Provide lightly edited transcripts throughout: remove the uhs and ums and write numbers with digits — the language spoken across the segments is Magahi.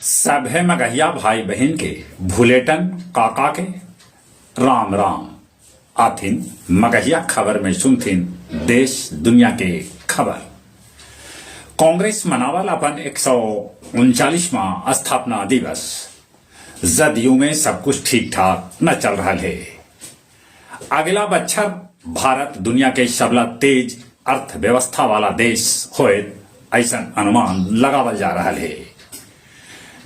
सभे मगहिया भाई बहिन के भुलेटन काका के राम राम। आथिन मगहिया खबर में सुनथिन देश दुनिया के खबर। कांग्रेस मनावल अपन 139वां स्थापना दिवस। जदयू में सब कुछ ठीक ठाक न चल रहल हे। अगला बच्छर भारत दुनिया के सबला तेज अर्थव्यवस्था वाला देश होएत, ऐसन अनुमान लगावल जा रहल हे।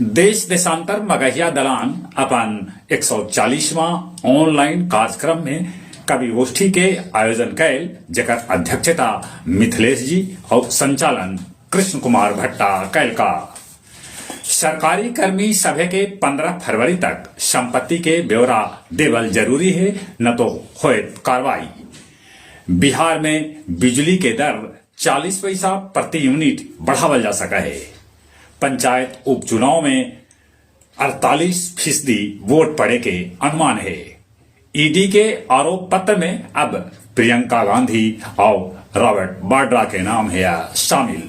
देश देशांतर मगहिया दलान अपन 140वां ऑनलाइन कार्यक्रम में कवि गोष्ठी के आयोजन कैल, जेकर अध्यक्षता मिथिलेश जी और संचालन कृष्ण कुमार भट्टा कैलका। सरकारी कर्मी सभे के 15 फरवरी तक संपत्ति के ब्यौरा देवल जरूरी है, न तो होएत कार्रवाई। बिहार में बिजली के दर 40 पैसा प्रति यूनिट बढ़ावल जा सका है। पंचायत उपचुनाव में 48% वोट पड़े के अनुमान है। ईडी के आरोप पत्र में अब प्रियंका गांधी और रॉबर्ट वाड्रा के नाम है शामिल।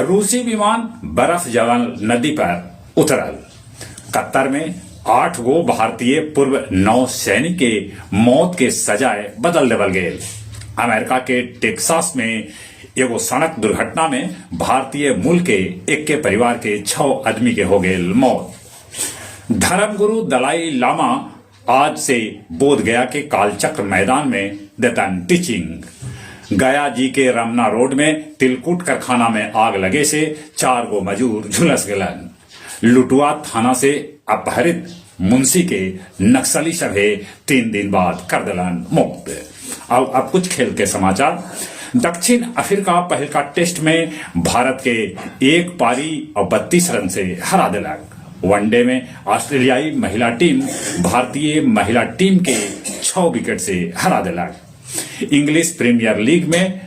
रूसी विमान बर्फ जमल नदी पर उतरल। कतर में 8 गो भारतीय पूर्व नौसैनिक के मौत के सजाए बदल देवल गेल। अमेरिका के टेक्सास में एगो सड़क दुर्घटना में भारतीय मूल के एक्के परिवार के 6 आदमी के हो गेल मौत। धर्मगुरु दलाई लामा आज से बोध गया के कालचक्र मैदान में देतन टीचिंग। गया जी के रमना रोड में तिलकुट कारखाना में आग लगे से 4 गो मजूर झुलस गलन। लुटुआ थाना से अपहरित मुंशी के नक्सली सभे 3 दिन बाद कर दिलन मुक्त। और अब कुछ खेल के समाचार। दक्षिण अफ्रीका पहलका टेस्ट में भारत के 1 पारी और 32 रन से हरा दिलक। वनडे में ऑस्ट्रेलियाई महिला टीम भारतीय महिला टीम के 6 विकेट से हरा दिलक। इंग्लिश प्रीमियर लीग में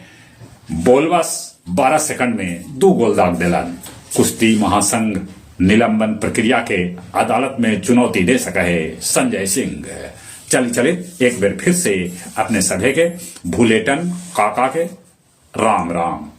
बोलवस 12 सेकंड में 2 गोल दाग दिलन। कुश्ती महासंघ निलंबन प्रक्रिया के अदालत में चुनौती दे सके है संजय सिंह। चली चले एक बार फिर से अपने सभे के भूलेटन काका के राम राम।